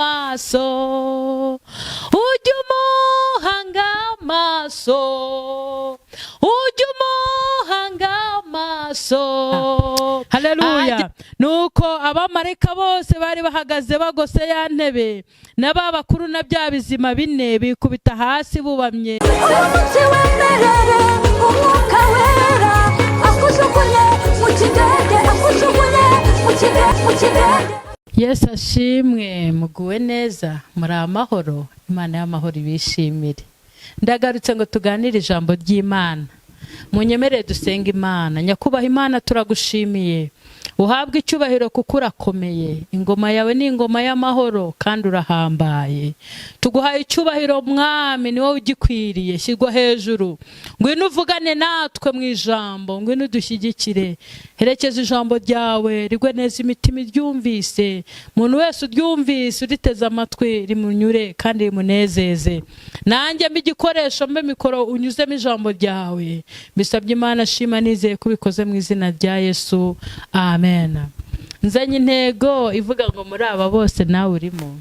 amaso, ujye umuhanga amaso, ujye umuhanga amaso. Haleluya! Nuko abamarayika bose bari bahagaze bagose ya ntebe na ba bakuru na bya bizima bine, bikubita hasi bubamye. Uyu munsi wemerere Umwuka Wera akujugunye mu kidende, akujugunye mu kidende, mu kidende. Yesu ashimwe! Muguwe neza? Muri amahoro? Imana y'amahoro ibishimire. Ndagarutse ngo tuganire ijambo ry'Imana. Munyemerere dusenga Imana. Nyakubaha Imana, turagushimiye, uhabwe icyubahiro kuko urakomeye. Ingoma yawe ni ingoma y'amahoro kandi urahambaye. Tuguhaye icyubahiro, Mwami, ni wowe ugikwiriye. Shyirwa hejuru. Ngwino uvugane natwe mu ijambo, ngwino udushyigikire. Herekeza ijambo ryawe, rigwe neza imitima iryumvise. Umuntu wese uryumvise, uriteze amatwi, rimunyure kandi rimunezeze. Nanjye mbe igikoresho, mbe mikoro unyuzemo ijambo ryawe. Mbisabye Imana, shima nizeye ko ubikoze, mu izina rya Yesu, amen. Nzanye intego ivuga ngo: muri aba bose nawe urimo?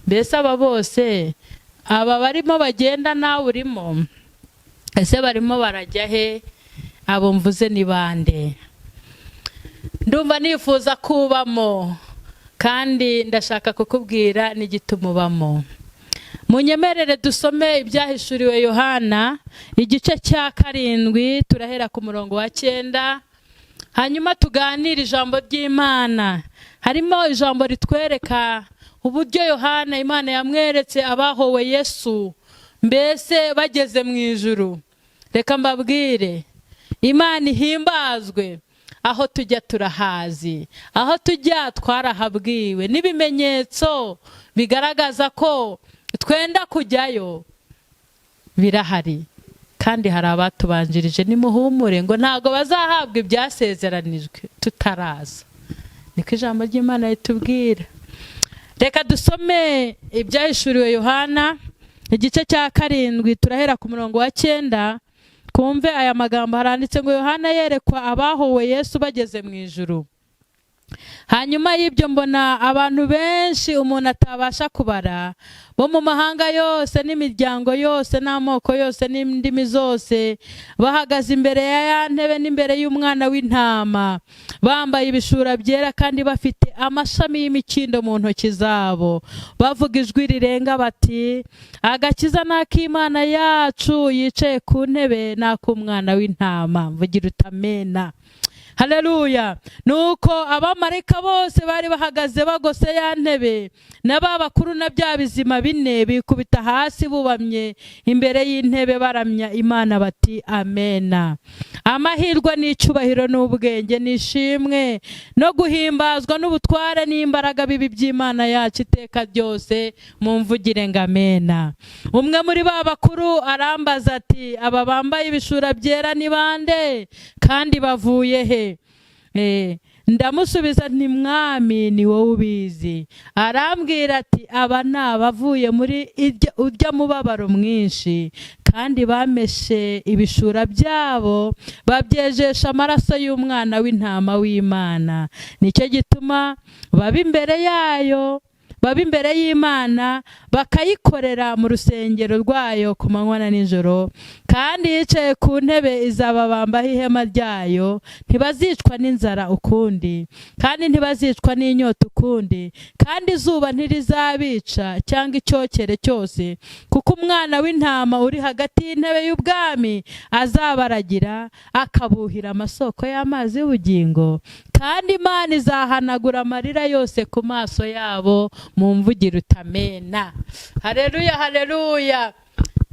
Mbese aba bose, aba barimo bagenda, nawe urimo? Ese barimo barajya he? Abo mvuze ni bande? Ndumva nifuza kubamo kandi ndashaka kukubwira n'igituma ubamo. Munyemerere dusome Ibyahishuriwe Yohana, igice cya 7, turahera ku murongo wa 9, hanyuma tuganire ijambo ry'Imana. Harimo ijambo ritwereka uburyo Yohana Imana yamweretse abahowe Yesu, mbese bageze mu ijuru. Reka mbabwire, Imana ihimbazwe. Aho tujya turahazi, aho tujya twarahabwiwe n'ibimenyetso bigaragaza ko twenda kujyayo birahari, kandi hari abatubanjirije. Nimuhumure, ngo ntabwo bazahabwa ibyasezeranijwe tutaraza, niko ijambo ry'Imana ritubwira. Reka dusome Ibyahishuriwe Yohana, igice cya 7, turahera ku murongo wa 9. Twumve aya magambo. Haranditse ngo: Yohana yerekwa abahowe Yesu bageze mu ijuru. Hanyuma y'ibyo mbona abantu benshi umuntu atabasha kubara, bo mu mahanga yose n'imiryango yose n'amoko yose n'indimi zose, bahagaze imbere ya ya ntebe n'imbere y'Umwana w'Intama, bambaye ibishura byera kandi bafite amashami y'imikindo mu ntoki zabo, bavuga ijwi rirenga bati: "Agakiza ni ak'Imana yacu yicaye ku ntebe n'ak'Umwana w'Intama." Mvugira utamena. Haleluya! Nuko abamarayika bose bari bahagaze bagose ya ntebe na ba bakuru na bya bizima bine, bikubita hasi bubamye imbere y'intebe, baramya Imana bati: "Amena! Amahirwe n'icyubahiro n'ubwenge n'ishimwe no guhimbazwa n'ubutware n'imbaraga bibe iby'Imana yacu iteka ryose." Mumvugire ngo amena. Umwe muri ba bakuru arambaza ati: "Aba bambaye ibishura byera ni bande, kandi bavuye he?" Ndamusubiza nti: "Mwami, ni wowe ubizi." Arambwira ati: "Aba ni abavuye muri urya mubabaro mwinshi, kandi bameshe ibishura byabo babyejesha amaraso y'Umwana w'Intama w'Imana. Nicyo gituma baba imbere yayo, baba imbere y'Imana, bakayikorera mu rusengero rwayo ku manywa na nijoro, kandi yicaye ku ntebe izababambaho ihema ryayo. Ntibazicwa n'inzara ukundi, kandi ntibazicwa n'inyota ukundi, kandi izuba ntirizabica cyangwa icyokere cyose, kuko Umwana w'Intama uri hagati y'intebe y'ubwami azabaragira, akabuhira amasoko y'amazi y'ubugingo, kandi Imana izahanagura amarira yose ku maso yabo." Mu mvugiro utamena. Hareruya, hareruya!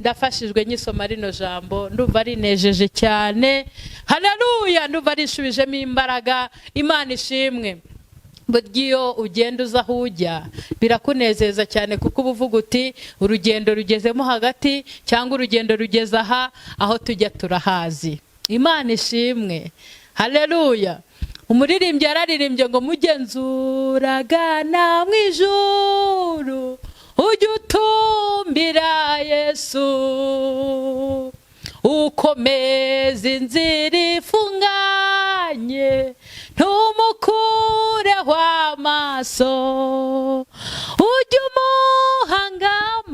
Ndafashijwe nyisoma rino jambo, ndumva rinejeje cyane. Hareruya! Ndumva rishubijemo imbaraga. Imana ishimwe. Burya iyo ugenda uza aho ujya birakunezeza cyane, kuko uba uvuga uti: "Urugendo rugezemo hagati", cyangwa "Urugendo rugeze aha, aho tujya turahazi." Imana ishimwe, hareruya! Umuririmbyi yararirimbye ngo: "Mugenzuragana mu ijuru, ujye utumbira Yesu, ukomeza inzira ifunganye, ntumukureho amaso, ujye."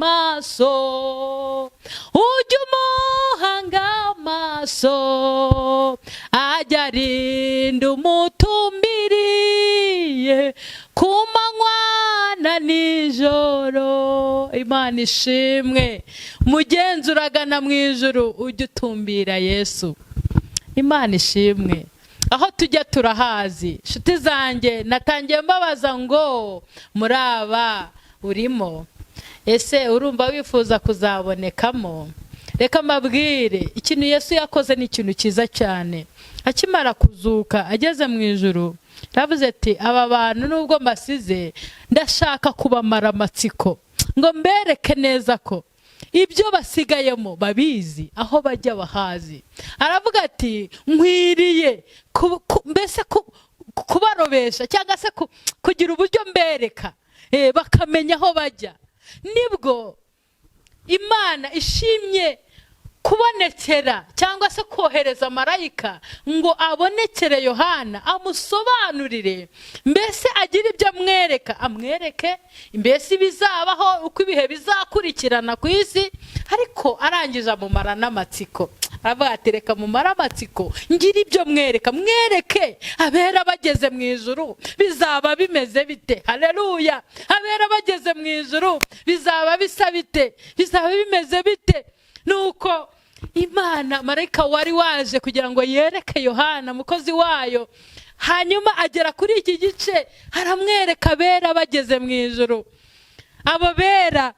Amaso, ujye umuhanga amaso, ajya arinda umutumbiriye ku manywa na nijoro. Imana ishimwe. Mugenzi uragana mu ijuru, ujye utumbira Yesu. Imana ishimwe. Aho tujya turahazi. Inshuti zanjye, natangiye mbabaza ngo muri aba urimo? Ese urumva wifuza kuzabonekamo? Reka mbabwire, ikintu Yesu yakoze ni ikintu cyiza cyane. Akimara kuzuka, ageze mu ijuru, yaravuze ati: "Aba bantu nubwo mbasize, ndashaka kubamara amatsiko ngo mbereke neza ko ibyo basigayemo babizi, aho bajya bahazi." Aravuga ati: "Nkwiriye mbese kubarobesha cyangwa se kugira uburyo mbereka, bakamenya aho bajya." Nibwo Imana ishimye kubonekera cyangwa se kohereza marayika ngo abonekere Yohana, amusobanurire, mbese agire ibyo amwereka, amwereke mbese ibizabaho, uko ibihe bizakurikirana ku isi. Ariko arangije amumara n'amatsiko, aravuga ati: "Reka mumare amatsiko, ngire ibyo mwereka, mwereke abera bageze mu ijuru bizaba bimeze bite." Haleluya! Abera bageze mu ijuru bizaba bisa bite? Bizaba bimeze bite? Nuko Imana, marayika wari waje kugira ngo yereke Yohana mukozi wayo, hanyuma agera kuri iki gice, aramwereka abera bageze mu ijuru. Abo bera,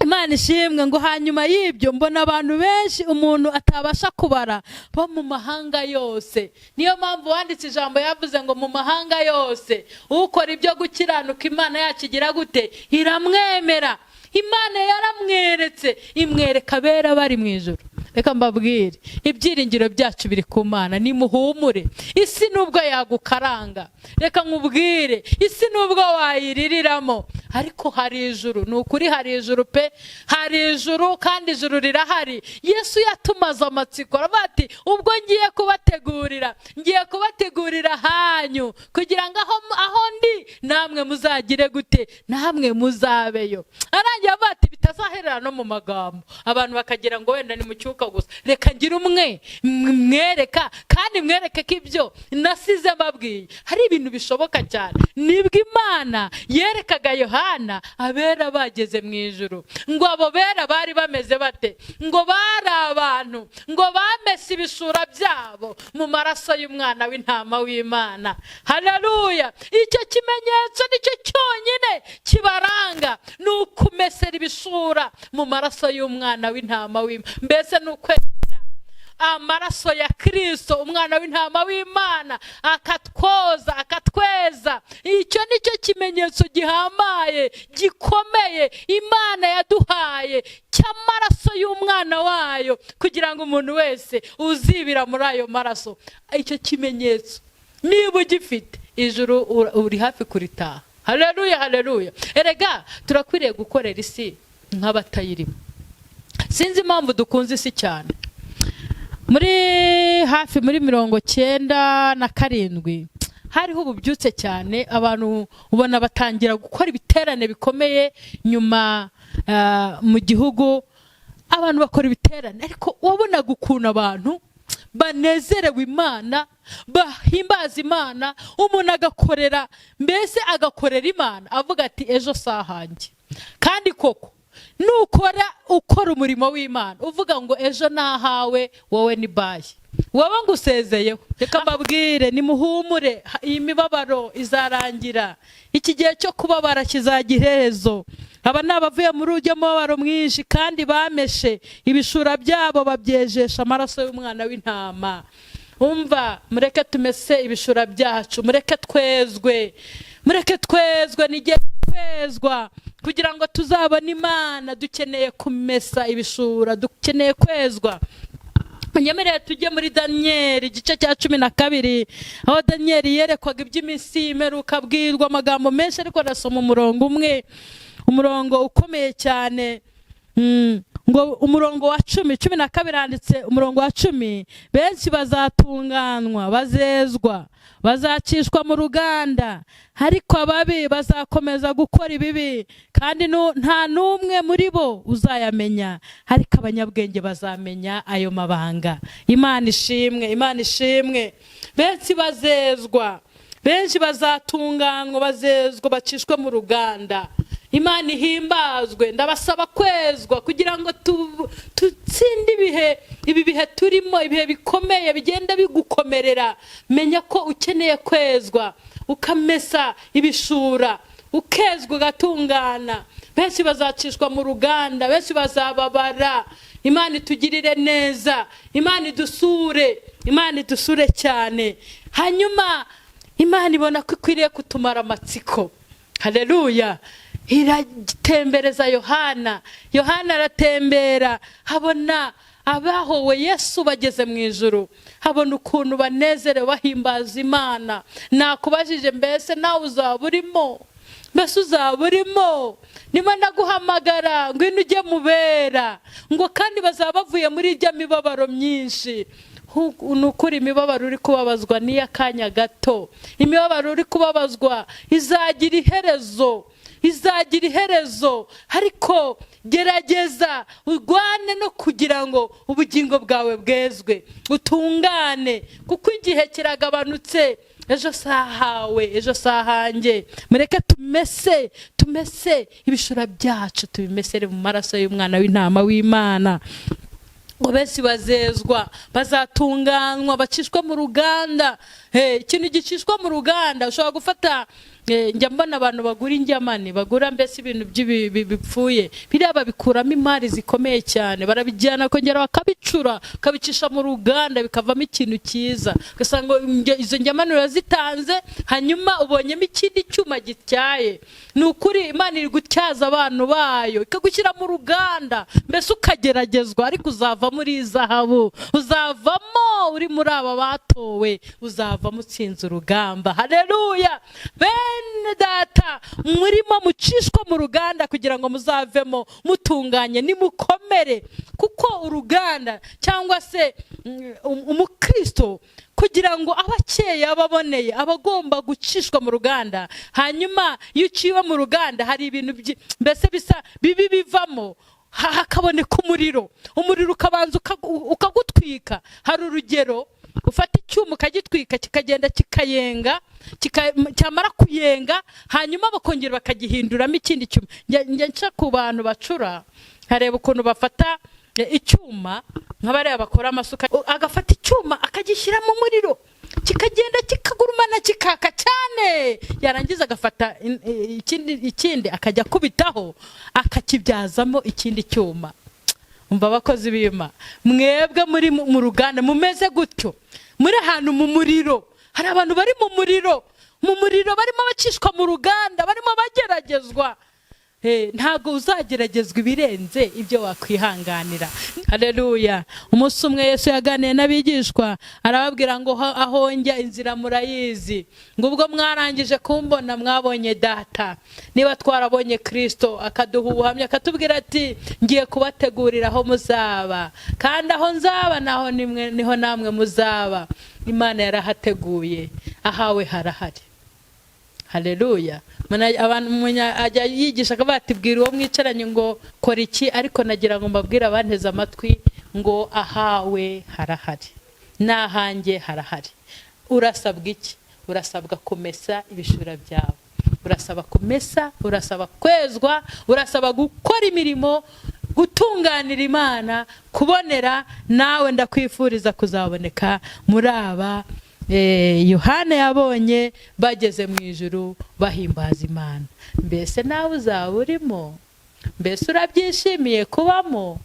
Imana ishimwe, ngo: "Hanyuma y'ibyo mbona abantu benshi umuntu atabasha kubara, bo mu mahanga yose." Niyo mpamvu wanditse ijambo yavuze ngo mu mahanga yose ukora ibyo gukiranuka, Imana yacu igira gute? Iramwemera. Imana yaramweretse, imwereka abera bari mu ijuru. Reka mbabwire, ibyiringiro byacu biri ku Mana. Nimuhumure. Isi nubwo yagukaranga, reka nkubwire, isi nubwo wayiririramo, ariko hari ijuru. Ni ukuri, hari ijuru pe, hari ijuru, kandi ijuru rirahari. Yesu yatumaze amatsiko, aravuga ati: "Ubwo ngiye kubategurira, ngiye kubategurira hanyu, kugira ngo aho ndi namwe muzagire gute? Namwe muzabeyo." Arangiye avuga ati: "Bitazaherera no mu magambo, abantu bakagira ngo wenda ni mu cyuka gusa, reka ngire umwe mwereka, kandi mwereke ko ibyo nasize mbabwiye hari ibintu bishoboka cyane." Nibwo Imana yerekaga Yohana abera bageze mu ijuru. Ngo abo bera bari bameze bate? Ngo bari abantu ngo bamese ibishura byabo mu maraso y'umwana w'intama w'Imana. Haleluya! Icyo kimenyetso nicyo cyonyine kibaranga, ni ukumesera ibishura mu maraso y'umwana w'intama w'Imana. Mbese ni ukwemera amaraso ya Kirisito, umwana w'intama w'Imana, akatwoza, akatweza. Icyo ni cyo kimenyetso gihambaye, gikomeye Imana yaduhaye cy'amaraso y'umwana wayo, kugira ngo umuntu wese uzibira muri ayo maraso, icyo kimenyetso niba ugifite, ijuru uri hafi kuritaha. Haleluya, haleluya! Erega turakwiriye gukorera isi nk'abatayirimo. Sinzi impamvu dukunze isi cyane. Muri hafi muri 97 hariho ububyutse cyane, abantu ubona batangira gukora ibiterane bikomeye. Nyuma mu gihugu abantu bakora ibiterane, ariko wabonaga ukuntu abantu banezerewe Imana, bahimbaza Imana, umuntu agakorera, mbese agakorera Imana avuga ati: "Ejo sahanjye." Kandi koko nukora, ukora umurimo w'Imana uvuga ngo ejo nahawe, wowe ni bye, wowe ngo usezeyeho. Reka mbabwire, nimuhumure, iyi mibabaro izarangira, iki gihe cyo kubabara kizagira iherezo. Aba ni abavuye muri ujya mubabaro mwinshi, kandi bameshe ibishura byabo, babyejesha amaraso y'umwana w'intama. Umva, mureke tumese ibishura byacu, mureke twezwe, mureke twezwe. N'igihe kwezwa kugira ngo tuzabone Imana. Dukeneye kumesa ibishura, dukeneye kwezwa. Munyemerere tujye muri Daniyeli igice cya 12, aho Daniyeli yerekwaga iby'iminsi y'imperuka, abwirwa amagambo menshi, ariko arasoma umurongo umwe, umurongo ukomeye cyane. Ngo umurongo wa 10, 12 handitse umurongo wa 10: benshi bazatunganwa, bazezwa, bazacishwa mu ruganda, ariko ababi bazakomeza gukora ibibi, kandi nta n'umwe muri bo uzayamenya, ariko abanyabwenge bazamenya ayo mabanga. Imana ishimwe, Imana ishimwe. Benshi bazezwa, benshi bazatunganywa, bazezwa, bacishwe mu ruganda. Imana ihimbazwe. Ndabasaba kwezwa kugira ngo tutsinde ibihe, ibi bihe turimo, ibihe bikomeye bigenda bigukomerera. Menya ko ukeneye kwezwa, ukamesa ibishura, ukezwa, ugatungana. Benshi bazacishwa mu ruganda, benshi bazababara. Imana itugirire neza, Imana idusure, Imana idusure cyane. Hanyuma Imana ibona ko ikwiriye kutumara amatsiko. Haleluya! Iratembereza Yohana. Yohana aratembera, habona abahowe Yesu bageze mu ijuru, habona ukuntu banezerewe bahimbaza Imana. Nakubajije, mbese nawe uzaba urimo? Mbese uzaba urimo? Niba naguhamagara, ngwino ujye mubera. Ngo kandi bazaba bavuye muri ijya mibabaro myinshi. Ni ukuri, imibabaro uri kubabazwa ni akanya gato. Imibabaro uri kubabazwa izagira iherezo, izagira iherezo. Ariko gerageza urwane no kugira ngo ubugingo bwawe bwezwe, utungane, kuko igihe kiragabanutse. Ejo sahawe, ejo sahanjye. Mureke tumese, tumese ibishura byacu, tubimesere mu maraso y'umwana w'intama w'Imana. Ngo benshi bazezwa, bazatunganywa, bacishwa mu ruganda. Ikintu gicishwa mu ruganda, ushobora gufata, njya mbona abantu bagura injyamani, bagura mbese ibintu bipfuye biriya, babikuramo imari zikomeye cyane. Barabijyana kongera bakabicura, bakabicisha mu ruganda, bikavamo ikintu cyiza. Ugasanga izo njyamani urazitanze, hanyuma ubonyemo ikindi cyuma gityaye. Ni ukuri, Imana iri gutyaza abantu bayo, ikagushyira mu ruganda, mbese ukageragezwa, ariko uzavamo uri izahabu, uzavamo uri muri aba batowe, uzavamo utsinze urugamba. Haleluya! Bene data murimo mucishwa mu ruganda kugira ngo muzavemo mutunganye, nimukomere, kuko uruganda cyangwa se umukristo kugira ngo abe akeye, abe aboneye, aba agomba gucishwa mu ruganda. Hanyuma iyo uciwe mu ruganda, hari ibintu mbese bisa bibi bivamo, hakaboneka umuriro. Umuriro ukabanza ukagutwika. Hari urugero ufata icyuma ukagitwika, kikagenda kikayenga, cyamara kuyenga, hanyuma bakongera bakagihinduramo ikindi cyuma. Njya nca ku bantu bacura, nkareba ukuntu bafata icyuma, nk'abariya bakora amasuka, agafata icyuma akagishyira mu muriro, kikagenda kikagurumana, kikaka cyane, yarangiza agafata ikindi akajya akubitaho, akakibyazamo ikindi cyuma. Umva, abakozi b'Ima, mwebwe muri mu ruganda mumeze gutyo, muri ahantu mu muriro, hari abantu bari mu muriro, mu muriro, barimo bacishwa mu ruganda, barimo bageragezwa. Ntabwo uzageragezwa ibirenze ibyo wakwihanganira. Haleluya! Umunsi umwe Yesu yaganiye n'abigishwa, arababwira ngo aho njya inzira murayizi, ngo ubwo mwarangije kumbona mwabonye data. Niba twarabonye Kirisito akaduha ubuhamya, akatubwira ati ngiye kubategurira aho muzaba, kandi aho nzaba naho niho namwe muzaba. Imana yarahateguye, ahawe harahari. Haleluya! Abantu ajya yigisha akavuga ati bwira uwo mwicaranye ngo kora iki, ariko nagira ngo mbabwire abanteze amatwi ngo ahawe harahari, n'ahanjye harahari. Urasabwa iki? Urasabwa kumesa ibishura byawe, urasaba kumesa, urasaba kwezwa, urasaba gukora imirimo, gutunganira Imana, kubonera. Nawe ndakwifuriza kuzaboneka muri aba Yohana yabonye bageze mu ijuru bahimbaza Imana. Mbese nawe uzaba urimo? Mbese urabyishimiye kubamo?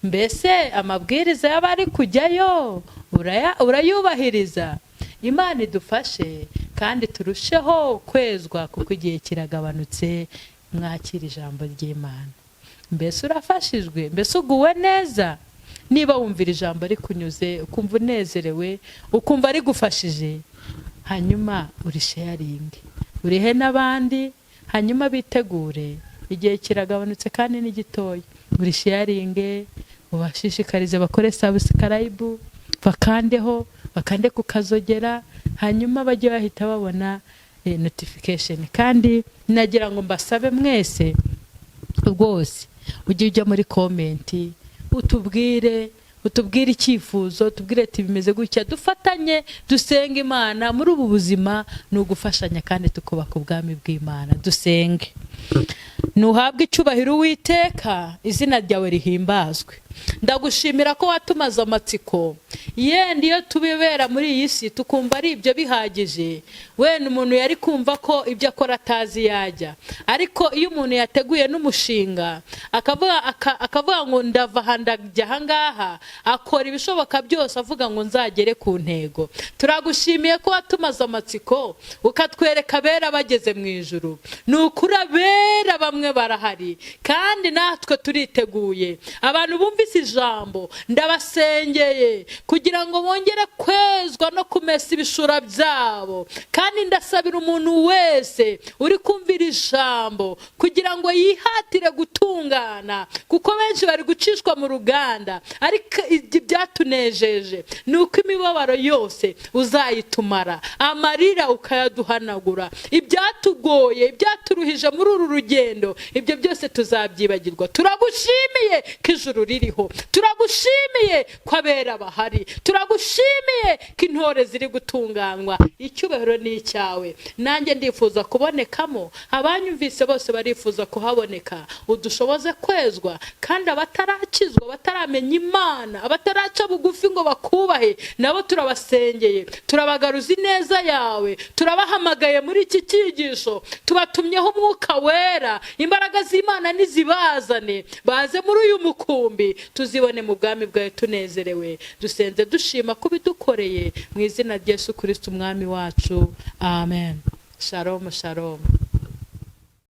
Mbese amabwiriza y'abari kujyayo urayubahiriza? Imana idufashe kandi turusheho kwezwa, kuko igihe kiragabanutse. Mwakira ijambo ry'Imana. Mbese urafashijwe? Mbese uguwe neza? Niba wumvira ijambo rikunyuze, ukumva unezerewe, ukumva rigufashije, hanyuma urisharinge, urihe n'abandi, hanyuma bitegure. Igihe kiragabanutse kandi ni gitoya. Urisharinge, ubashishikarize bakore subscribe, bakandeho, bakande ku kazogera, hanyuma bajye bahita babona notification. Kandi nagira ngo mbasabe mwese rwose, ujye ujya muri comment, utubwire icyifuzo, tubwire ati bimeze gutya, dufatanye dusenge Imana. Muri ubu buzima ni ugufashanya kandi tukubaka ubwami bw'Imana. Dusenge. Ntuhabwe icyubahiro, Uwiteka, izina ryawe rihimbazwe. Ndagushimira ko watumaze amatsiko. Yenda iyo tubibera muri iyi si tukumva ari ibyo bihagije, wenda umuntu yari kumva ko ibyo akora atazi yajya. Ariko iyo umuntu yateguye n'umushinga, akavuga ngo ndava aha ndajya ahangaha, akora ibishoboka byose avuga ngo nzagere ku ntego. Turagushimiye ko watumaze amatsiko, ukatwereka abera bageze mu ijuru. Ni ukuri, abera bamwe barahari kandi natwe turiteguye. Abantu bumvise ijambo, ndabasengeye kugira ngo bongere kwezwa no kumesa ibishura byabo. Kandi ndasabira umuntu wese uri kumvira ijambo kugira ngo yihatire gutungana, kuko benshi bari gucishwa mu ruganda. Ariko ibyo byatunejeje ni uko imibabaro yose uzayitumara, amarira ukayaduhanagura, ibyatugoye, ibyaturuhije muri uru rugendo, ibyo byose tuzabyibagirwa. Turagushimiye ko ijuru ririho, turagushimiye ko abera bahari, turagushimiye ko intore ziri gutunganywa. Icyubahiro ni icyawe. Nanjye ndifuza kubonekamo, abanyumvise bose barifuza kuhaboneka. Udushoboze kwezwa, kandi abatarakizwa, bataramenya Imana, abataraca bugufi ngo bakubahe, nabo turabasengeye, turabagaruza ineza yawe. Turabahamagaye muri iki cyigisho, tubatumyeho Umwuka Wera. Imbaraga z'Imana nizibazane, baze muri uyu mukumbi, tuzibone mu bwami bwawe tunezerewe. Dusenze dushima ko ubidukoreye, mu izina rya Yesu Kirisiti Umwami wacu, amen. Shalom, shalom.